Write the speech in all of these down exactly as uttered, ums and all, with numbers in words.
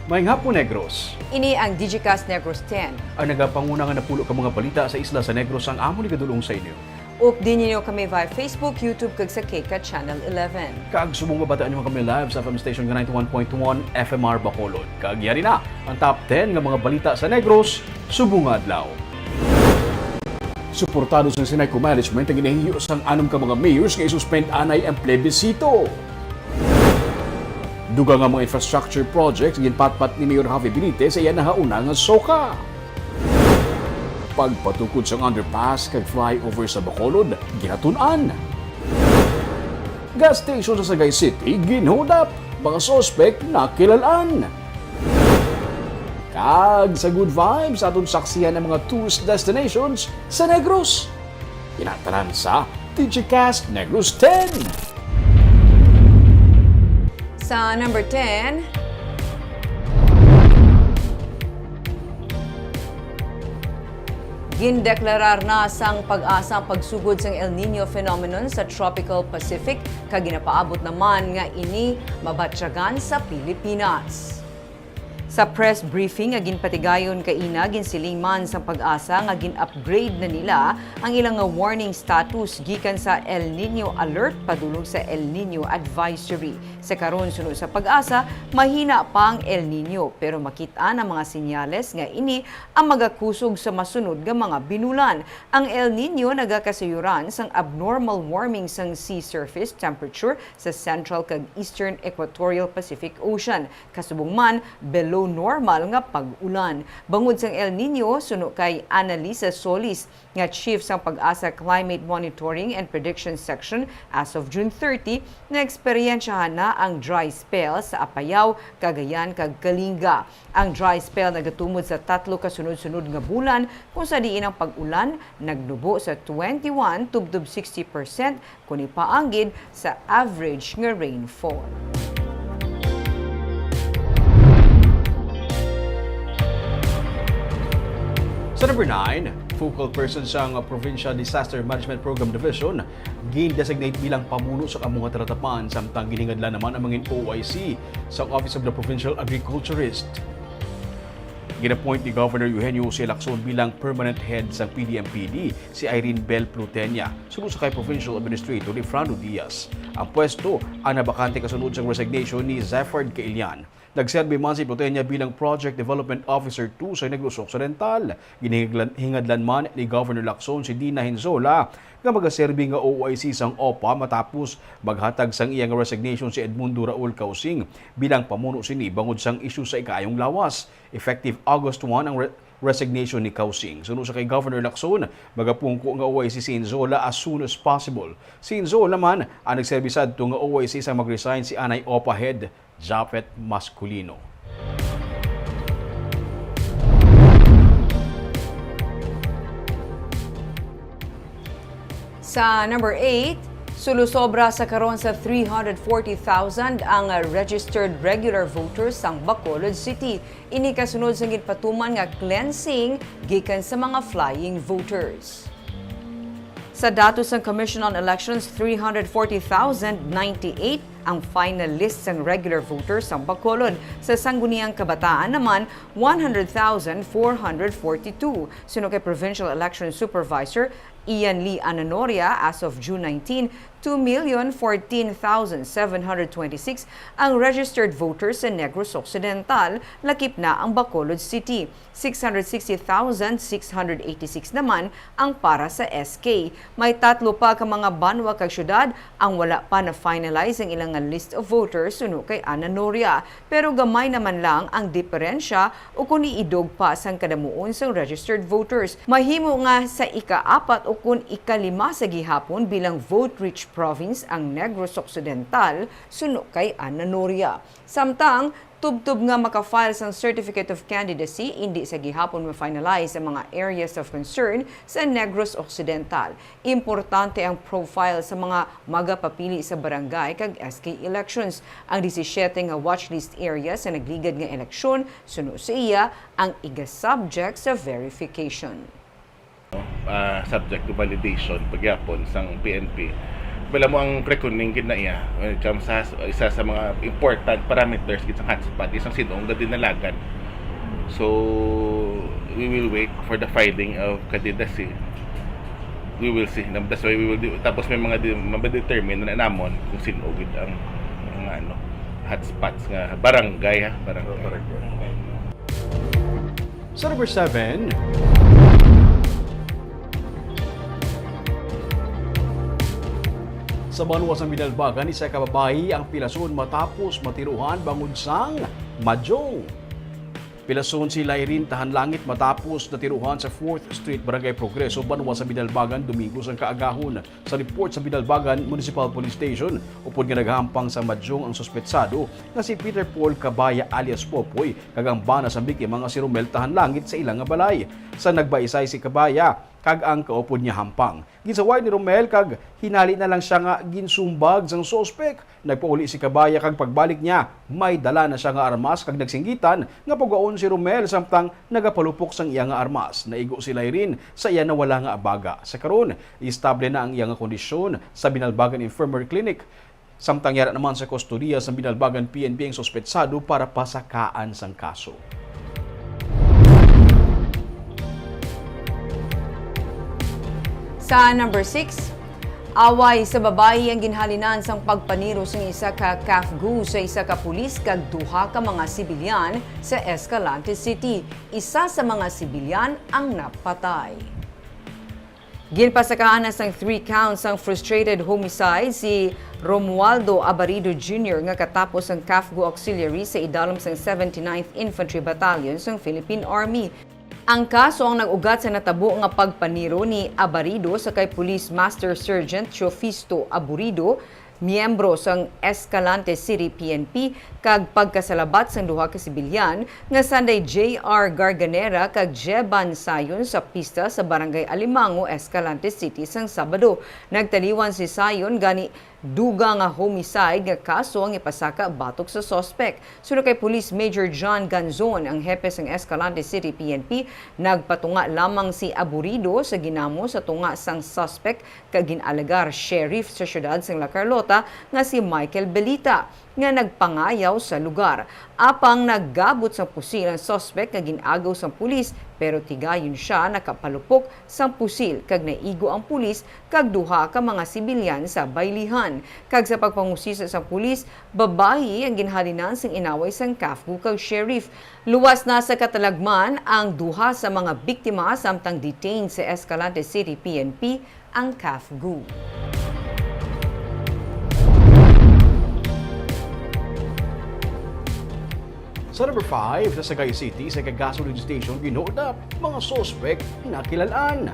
Maayong hapon, Negros. Ini ang Digicast Negros ten. Ang nagapanguna nga napulo ka mga balita sa isla sa Negros ang amon igadul-ong sa inyo. Updi ninyo kami via Facebook, YouTube, kag sa K CAT Channel eleven. Kag subong mabataan nyo kami live sa F M station nga ninety-one point one F M R Bacolod. Kag yari na ang top ten nga mga balita sa Negros subong nga adlaw. Suportado sang Sinayco Management ang ginahiyo sang anom ka mga mayors nga i-suspend anay ang plebisito. Dugang nga mga infrastructure projects ginpatpat ni Mayor Javi Benitez sa iya nahauna nga SOCA. Pagpatukod sang underpass kag flyover sa Bacolod, ginatun-an. Gas station sa Sagay City ginhulap, mga suspek nakilal-an. Kag sa good vibes, aton saksihan ang mga tourist destinations sa Negros. Kinataran sa Digicast Negros ten. Sa number ten, gindeklarar na sang PAGASA ang pagsugod sang El Niño phenomenon sa Tropical Pacific, kag ginapaabot naman nga ini mabatyagan sa Pilipinas. Sa press briefing nga ginpatigayon kaina, ginsiling man sang PAGASA nga gin-upgrade na nila ang ila nga warning status gikan sa El Niño Alert padulong sa El Niño Advisory. Sa karon, suno sa PAGASA, mahina pa ang El Niño, pero makit-an ang mga senyales nga ini ang magakusog sa masunod nga mga binulan. Ang El Niño nagakasayuran sang abnormal warming sang sea surface temperature sa Central kag Eastern Equatorial Pacific Ocean. Kasubong man, below normal nga pag-ulan. Bangod sang El Niño, suno kay Annalisa Solis, nga chief sang PAGASA Climate Monitoring and Prediction Section, as of June thirty, naeksperyensyahan na ang dry spell sa Apayao, Cagayan, kag Kalinga. Ang dry spell nagatumod sa tatlo ka sunod-sunod nga bulan, kung sa diin ang pag-ulan nagnubo sa twenty-one tubtob sixty percent, kuni paanggid sa average nga rainfall. Sa number nine, focal person sang Provincial Disaster Management Program Division gin-designate bilang pamuno sa amo nga talatapan, samtang ginhingadlan naman ang mga O I C sa Office of the Provincial Agriculturist. Gin-appoint ni Governor Eugenio Jose Lacson bilang permanent head sang P D M P D si Irene Bel Plutenia, suno sa kay Provincial Administrator Efrando Diaz. Ang pwesto ang nabakante kasunod sang resignation ni Zeffard Caillan. Nagserbi man si Plutenia bilang Project Development Officer two sa Negros Occidental. Ginhingadlan hingadlan man ni Governor Lacson si Dina Hinzola nga magaserbi nga O I C sang OPA matapos maghatag sang iya nga resignation si Edmundo Raul Causing bilang pamuno sini bangod sang isyu sa ikaayong lawas. Effective August one ang re- resignation ni Causing. Suno sa kay Governor Lacson, magapungko nga O I C si Hinzola as soon as possible. Si Hinzola man ang nagserbi sadto nga O I C sang mag-resign si anay OPA head Japhet Masculino. Sa number eight, sulusobra sa karon sa three hundred forty thousand ang registered regular voters sang Bacolod City. Ini kasunod sang ginpatuman nga cleansing gikan sa mga flying voters. Sa datos sang Commission on Elections, three hundred forty thousand ninety-eight ang final list sang regular voters sang Bacolod. Sa Sangguniang Kabataan naman, one hundred thousand four hundred forty-two. Suno kay Provincial Election Supervisor Ian Lee Ananoria, as of June nineteen, two million fourteen thousand seven hundred twenty-six ang registered voters sa Negros Occidental, lakip na ang Bacolod City. Six hundred sixty thousand six hundred eighty-six naman ang para sa S K. May tatlo pa ka mga banwa kag syudad ang wala pa na-finalize ang ilang nga list of voters, suno kay Ananoria. Pero gamay naman lang ang diperensya ukon iidog pa sang kadamuon sang registered voters. Mahimo nga sa ika-apat ukon ikalima sa gihapon bilang vote-rich province ang Negros Occidental, suno kay Ananoria. Samtang, tubtob nga maka-file sang Certificate of Candidacy, indi sa gihapon ma-finalize ang mga areas of concern sa Negros Occidental. Importante ang profile sa mga magapapili sa barangay kag S K elections. Ang disisiete nga watchlist areas sa nagligad nga eleksyon, suno sa iya, ang iga-subject sa verification. Ah, subject to validation pagyapon sang P N P. Wala mo ang reckoning gid na iya. When it comes sa, isa sa mga important parameters gid sa hotspot, isang sin-o ang dinalagan. So, we will wait for the finding of candidacy. We will see. That's why we will do, tapos may mga di, madetermine na namon kung sin-o gid ang, ang ano, hotspots nga barangay, ha, barangay. Sa number seven, sa banwa sang Binalbagan, isa ka babayi ang pilason matapos matiruhan bangod sang madyong. Pilason si Lyrin Tahanlangit matapos natiruhan sa Fourth Street, Barangay Progreso, banwa sa Binalbagan, Domingo sang kaagahon. Sa report sa Binalbagan Municipal Police Station, upod nga naghampang sa madyong ang suspetsado nga si Peter Paul Cabaya alias Popoy kag ang bana sa biktima nga si Romel Tahanlangit sa ila nga balay. Sa nagbaisay si Cabaya kag ang kaupod niya hampang. Ginsaway ni Romel kag hinali na lang siya nga ginsumbag sang suspek. Nagpauli si Cabaya kag pagbalik niya, may dala na siya nga armas kag nagsinggitan nga pagaon si Romel samtang nagapalupok sang iya nga armas. Naigo si Lyrin sa iya nawala nga abaga. Sa karon, estable na ang iya nga kondisyon sa Binalbagan Infirmary Clinic. Samtang yara naman sa kustodiya sa Binalbagan P N P ang suspetsado para pasakaan sang kaso. Sa number six, away sa babayi ang ginhalinan sang pagpaniro sang isa ka CAFGU sa isa ka pulis kag duha ka mga sibilyan sa Escalante City. Isa sa mga sibilyan ang napatay. Ginpasakaan na sang three counts sang frustrated homicide si Romualdo Abarido Junior nga katapos sang CAFGU auxiliary sa idalom sang seventy-ninth Infantry Battalion sang Philippine Army. Ang kaso ang nag-ugat sa natabo nga pagpaniro ni Abarido sa kay Police Master Sergeant Teofisto Aburido, miyembro sang Escalante City P N P, kag pagkasalabat sang duha ka sibilyan nga sanday J R Garganera kag Jeban Sayon sa pista sa Barangay Alimango, Escalante City, sang Sabado. Nagtaliwan si Sayon gani dugang nga homicide nga kaso ang ipasaka batok sa suspek. Suno kay Police Major John Ganzon, ang hepe sang Escalante City P N P, nagpatunga lamang si Aburido sa ginamo sa tunga sang suspek kag gin-alegar sheriff sa siyudad sang La Carlota nga si Michael Belita, nga nagpangayaw sa lugar. Apang nagabot sang pusil ang suspek nga gin-agaw sang pulis, pero tigayon sia nakapalupok sang pusil kag naigo ang pulis kag duha ka mga sibilyan sa baylihan. Kag sa pagpangusisa sang pulis, babayi ang ginhalinan sang inaway sang CAFGU kag sheriff. Luwas na sa katalagman ang duha sa mga biktima samtang detained sa Escalante City P N P ang CAFGU. Sa number five, sa Sagay City, sa ka-gasoline station ginhold up, mga suspek nakilal-an.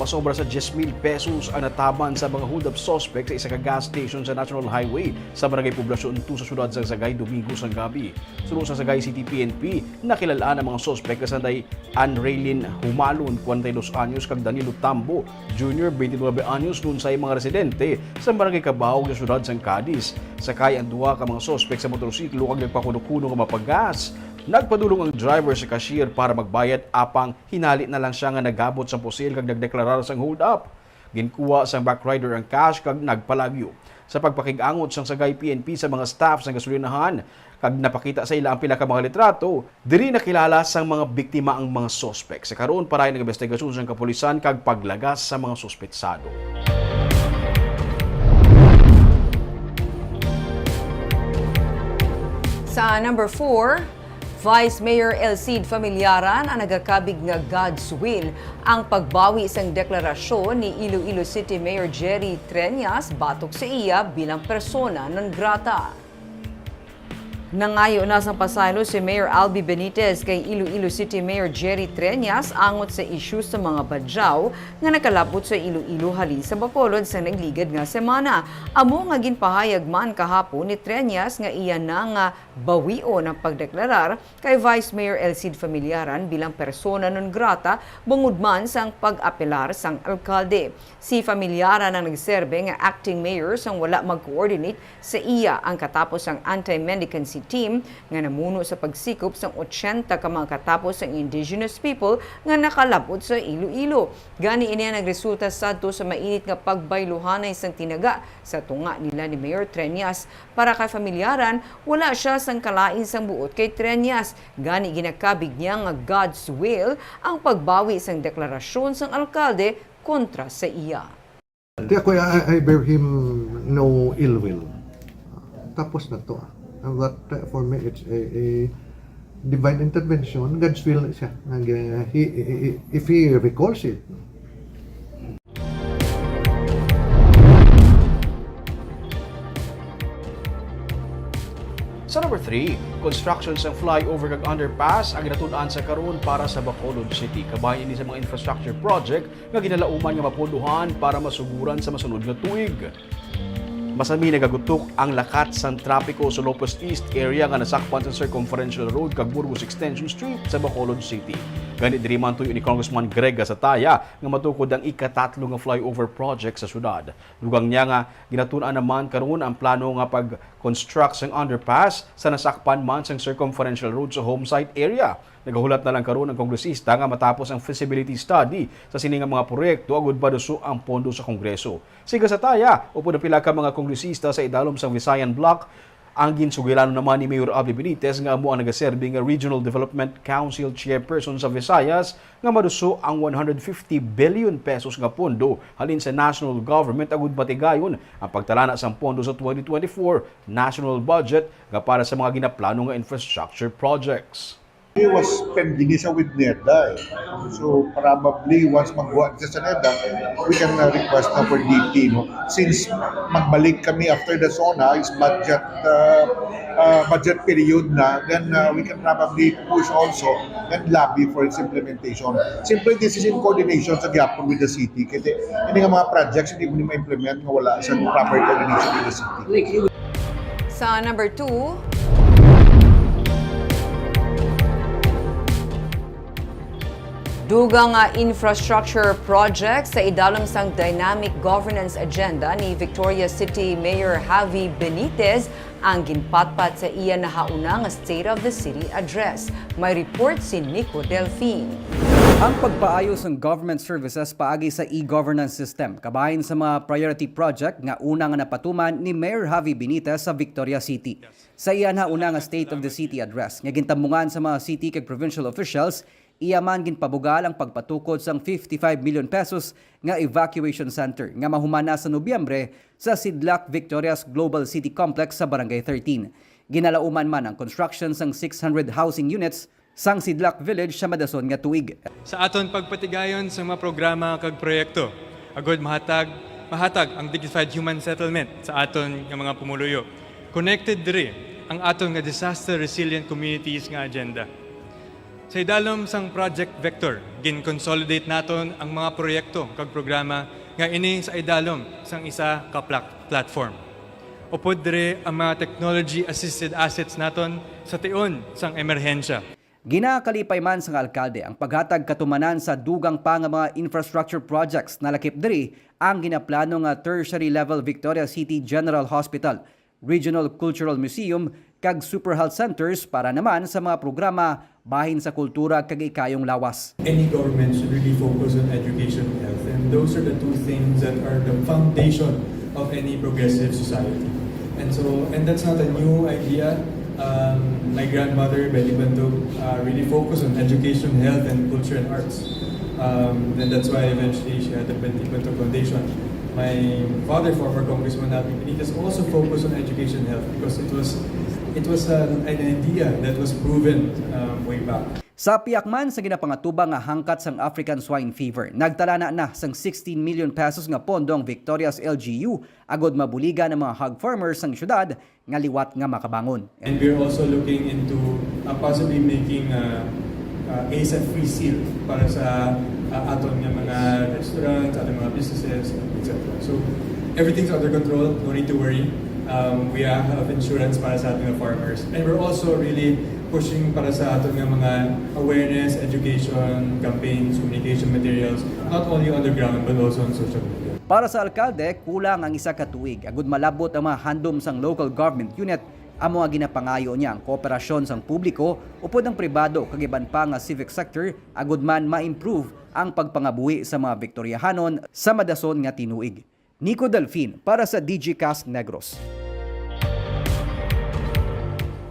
Masobra sa diyes mil pesos ang nataban sa mga hold-up suspect sa isa ka gas station sa National Highway sa Barangay Poblacion two sa siyudad sang Sagay, Domingo sang gabi. Suno sa Sagay City P N P, nakilal-an ang mga suspek nga sanday Anraylin Humalon, kwarenta y dos anyos, kag Danilo Tambo Junior, twenty-nuebe anyos, lunsay mga residente sa Barangay Cabao sa siyudad sang Cadiz. Sakay ang duha ka mga suspek sa motorsiklo kag nagpakuno-kuno nga mapagas. Nagpadulong ang driver sa cashier para magbayad, apang hinali na lang sia nga nagabot sang pusil kag nagdeklarar sang hold up. Ginkuha sang backrider ang cash kag nagpalagyo. Sa pagpakig-angot sang Sagay P N P sa mga staff sang gasolinahan kag napakita sa ila ang pila ka mga litrato, diri nakilala sang mga biktima ang mga suspek. Sa karon, parahi ang investigasyon sang kapulisan kag paglagas sa mga suspetsado. Sa number four, Vice Mayor El Cid Familiaran ang nagakabig nga God's will ang pagbawi sang deklarasyon ni Iloilo City Mayor Jerry Treñas batok sa iya bilang persona non grata. Nangayo na sang pasaylo si Mayor Albi Benitez kay Iloilo City Mayor Jerry Treñas angot sa isyu sa mga badyaw nga nakalabot sa Iloilo halin sa Bacolod sa nagligad nga semana. Amo nga ginpahayag man kahapon ni Treñas nga iya na nga bawion ang pagdeklarar kay Vice Mayor El Cid Familiaran bilang persona non grata bangod man sang pag-apelar sang alkalde. Si Familiaran ang nagserbe nga acting mayor sang wala mag-coordinate sa iya ang katapos sang anti-mendicancy team nga namuno sa pagsikop sang ochenta ka mga katapos sang indigenous people nga nakalab-ot sa Iloilo. Gani, ini ang nagresulta sadto sa mainit nga pagbayluhanay sang tinaga sa tunga nila ni Mayor Treñas. Para kay familyaran, wala sia sang kalain sang buot kay Treñas. Gani, ginakabig niya nga God's will ang pagbawi sang deklarasyon sang alkalde kontra sa iya. Di ako, I, I bear him no ill will. Tapos na to. And that, uh, for me, it's a, a divine intervention. God's will na siya. Nag, uh, he, he, he- if he recalls it. Sa number three, construction sang flyover kag underpass ang ginatun-an sa karon para sa Bacolod City. Kabahin ini sa mga infrastructure project nga ginalauman nga mapondohan para masuguran sa masunod nga tuig. Masami nagagutok ang lakat sang trapiko sa Lopez East area nga nasakpan sa Circumferential Road kag Burgos Extension Street sa Bacolod City. Gani, diri man tuyo ni Congressman Greg Gasataya nga matukod ang ikatatlo nga flyover project sa syudad. Dugang niya nga ginatun-an naman karon ang plano nga pag-construct sang underpass sa nasakpan man sang Circumferential Road sa home site area. Nagahulat na lang karon ang kongresista nga matapos ang feasibility study sa sini nga mga proyekto agud maduso ang pondo sa Kongreso. Si Gasataya, upod ang pila ka mga kongresista sa idalom sang Visayan Bloc, ang ginsugilanon naman ni Mayor Abby Benitez nga amo ang nagaserbi nga Regional Development Council Chairperson sa Visayas nga maduso ang one hundred fifty billion pesos nga pondo halin sa national government agud matigayon ang pagtalana sang pondo sa twenty twenty-four national budget nga para sa mga ginaplano nga infrastructure projects. It was pending sa with NEDA eh. So probably once magbuhat siya sa NEDA, we can uh, request na for D P, no? Since magbalik kami after the SONA, is budget uh, uh, budget period na, then uh, we can probably push also and lobby for its implementation. Simply this is in coordination sa gyapon with the city. Kasi hindi nga mga projects hindi mo ma-implement nga wala sa proper coordination with the city. Sa number two, dugang nga infrastructure project sa idalom sang Dynamic Governance Agenda ni Victoria City Mayor Javi Benitez ang ginpatpat sa iya nahauna nga State of the City Address. May report si Nico Delfin. Ang pagpaayo sang government services paagi sa e-governance system kabahin sa mga priority project nga una nga napatuman ni Mayor Javi Benitez sa Victoria City. Sa iya nahauna nga State of the City Address nga gintambungan sa mga city kag provincial officials, iya man ginpabugal ang pagpatukod sang fifty-five million pesos nga evacuation center nga mahuman na sa Nobyembre sa Sidlak Victoria's Global City Complex sa Barangay thirteen. Ginalauman man ang construction sang six hundred housing units sang Sidlak Village sa madason nga tuig. Sa aton pagpatigayon sa mga programa kag proyekto, agud mahatag mahatag ang dignified human settlement sa aton nga mga pumuluyo. Connected diri ang aton nga disaster resilient communities nga agenda. Sa idalom sang Project Vector, gin-consolidate naton ang mga proyekto kag programa nga ini sa idalom sang isa ka pla- platform. Upod diri ang mga technology-assisted assets naton sa tion sang emerhensya. Ginakalipay man sang alkalde ang paghatag katumanan sa dugang pa nga mga infrastructure projects, nalakip diri ang ginaplano nga tertiary level Victoria City General Hospital, Regional Cultural Museum, kag Super Health Centers para naman sa mga programa bahin sa kultura kag ikayong lawas. Any government should really focus on education and health, and those are the two things that are the foundation of any progressive society. And so, and that's not a new idea. Um, my grandmother, Betty Bantog, uh, really focused on education, health, and culture and arts. Um, and that's why eventually she had the Betty Bantog Foundation. My father, former Congressman Abby Benitez, also focused on education and health because it was it was an, an idea that was proven um, way back. Sa pihak man sa ginapangatubang nga hangkat sang African Swine Fever, nagtalana na sang sixteen million pesos nga pondo ang Victoria's L G U agod mabuligan ang mga hog farmers sang syudad nga liwat nga makabangon. And we're also looking into uh, possibly making uh, uh, ASAP free seal para sa uh, aton nga mga restaurants, aton mga businesses, et cetera. So everything's under control, no need to worry. Um, we have insurance para sa ating mga farmers. And we're also really pushing para sa aton nga mga awareness, education campaigns, communication materials, not only on the ground but also on social media. Para sa alkalde, kulang ang isa ka tuig agud malabot ang mga handom sang local government unit Amo nga ginapangayo niya ang kooperasyon sang publiko upod ang pribado kag iban pa nga civic sector agud man ma-improve ang pagpangabuhi sa mga Victoriahanon sa madason nga tinuig. Nico Delfin para sa D G Cast Negros.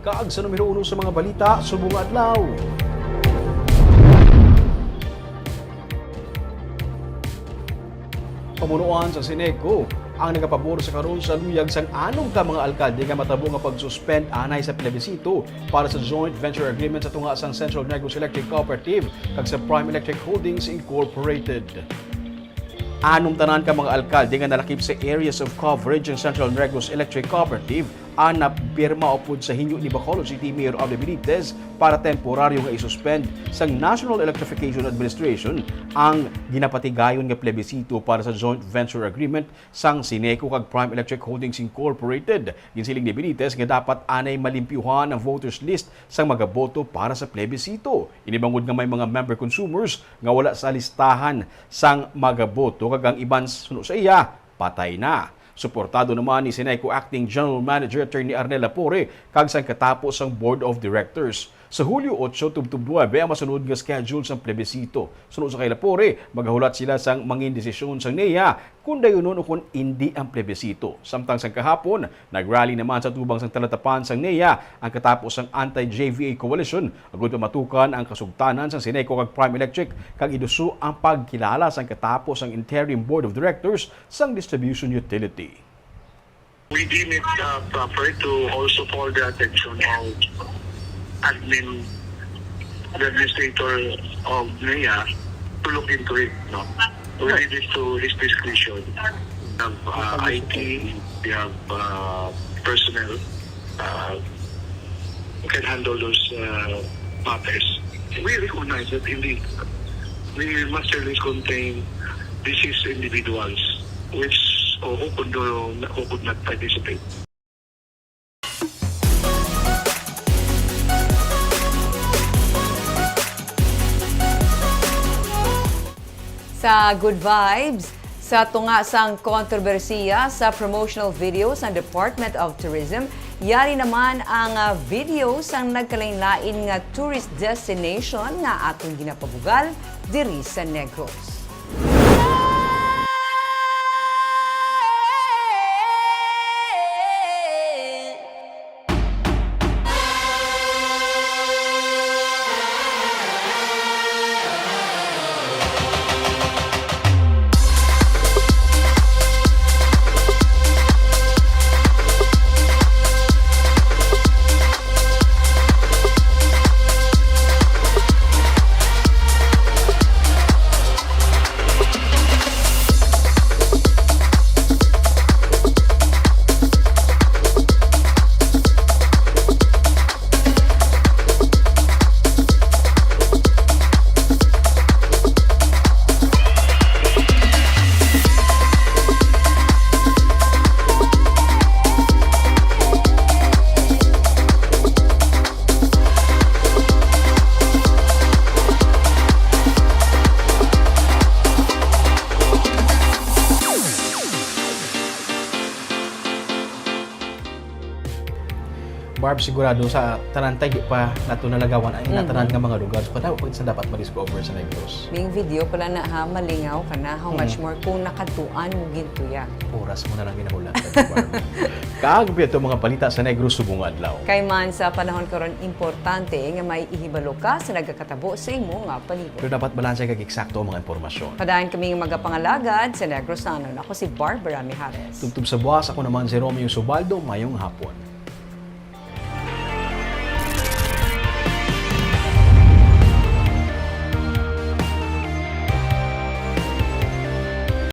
Kag sa numero uno sa mga balita subong nga adlaw. Pamunuan sa Ceneco ang nagapabor sa karon sa luyag sang anom ka mga alkalde nga matabo nga pag-suspend anay sa plebisito para sa joint venture agreement sa tunga sang Central Negros Electric Cooperative kag sa Prime Electric Holdings Incorporated. Anom tanan ka mga alkalde nga nalakip sa areas of coverage ang Central Negros Electric Cooperative ang napirma upod sa hinyo ni Bacolod City Mayor Abby Benitez para temporaryo nga isuspend sang National Electrification Administration ang ginapatigayon nga plebisito para sa joint venture agreement sang Ceneco kag Prime Electric Holdings Incorporated. Ginsiling ni Benitez nga dapat anay malimpyuhan ang voters list sang magaboto para sa plebisito. Ini bangod nga may mga member consumers nga wala sa listahan sang magaboto kag ang iban suno sa iya patay na. Suportado naman ni Ceneco Acting General Manager Attorney Arnel Lapore kag sang katapo sang Board of Directors. Sa Hulyo otso tubtob nuebe ang masunod nga schedule sang plebisito. Suno sa kay Lapore, magahulat sila sang mangin desisyon sang NEA kon dayunon o kon indi ang plebisito. Samtang sang kahapon, nagrally naman sa tubang sang talatapan sang NEA ang katapo sang Anti-J V A Coalition agud pamatukan ang kasugtanan sang Ceneco kag Prime Electric kag iduso ang pagkilala sang katapo sang Interim Board of Directors sang distribution utility. We deem it, uh, proper to also call the attention of admin, the administrator of NEA to look into it, no? We leave it to his discretion. We have, uh, I T, we have, uh, personnel, uh, who can handle those, uh, matters. We recognize that indeed the master list contain deceased individuals which, or who could no, who could not participate. Sa Good Vibes, sa tunga sang kontrobersiya sa promotional video sang Department of Tourism, yari naman ang, ah, video sang nagkalainlain nga tourist destination nga aton ginapabugal diri sa Negros. Barb, sigurado sa tanan tay di pa nato nalagawan ang ina Mhm. tanan nga mga lugar. So, kada pa sa dapat ma-discover sa Negros. Ning video pala na, ha, malingaw ka na. How much Hmm. more kung nakadtuan mo gintuya? Oras mo na lang ginahulat, Barb. Kag biya to mga balita sa Negros subong adlaw. Kay man sa panahon karon, importante nga may ihibalo ka sa nagakatabo sa imo nga palibot. Pero dapat balanse kag eksakto ang mga impormasyon. Padayon kami nga magapangalagad sa Negrosanon. Ako si Barbara Mijares. Tubtob sa buwas, ako naman si Romeo Subaldo. Mayong hapon.